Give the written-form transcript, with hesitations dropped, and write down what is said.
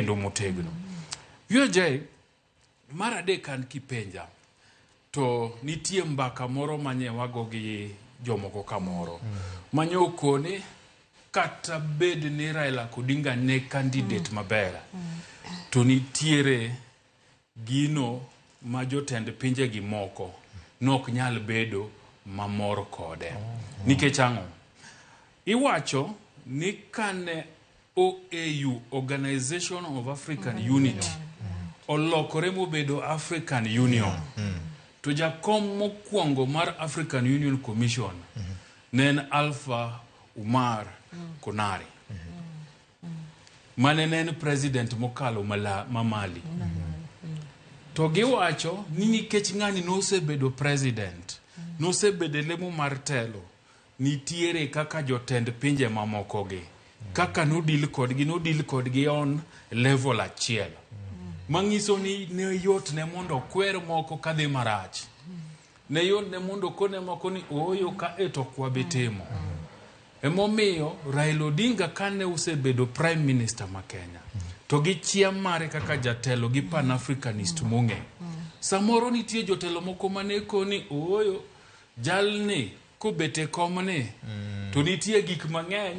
Kendo motegno. VOJ, mar adek an kipenja to nitie mbaka moro manye wago gi jomoko kamoro manye okone kata bed ni Raila Odinga ne candidate maber to nitiere gino ma jotend pinjegi moko nok nyal bedo mamor kode. Nikech ang'o? Iwacho ni kane OAU, Organization of African Unity, olokore mobedo African Union, to jakom mokwongo mar African Union Commission ne en Alpha Umar Konare, mane ne en president mokalo ma Mali. To giwacho ni nikech ng'ani nosebedo president, nosebedo e lemo mar telo, nitiere kaka jotend pinje mamoko gi kaka nodil kodgi, nodil kodgi on level achiel, manyiso ni ne yot ne mondo okwer moko kadhi marach, ne yot ne mondo okone moko ni ooyo ka e to ok wabi timo. Emomiyo Raila Odinga kane osebedo prime minister ma Kenya to gi chia mare kaka jatelo gi pan africanist mong'e, samoro nitie jotelo moko mane koni ooyo jalni kobet e komni to nitie gik mang'eny.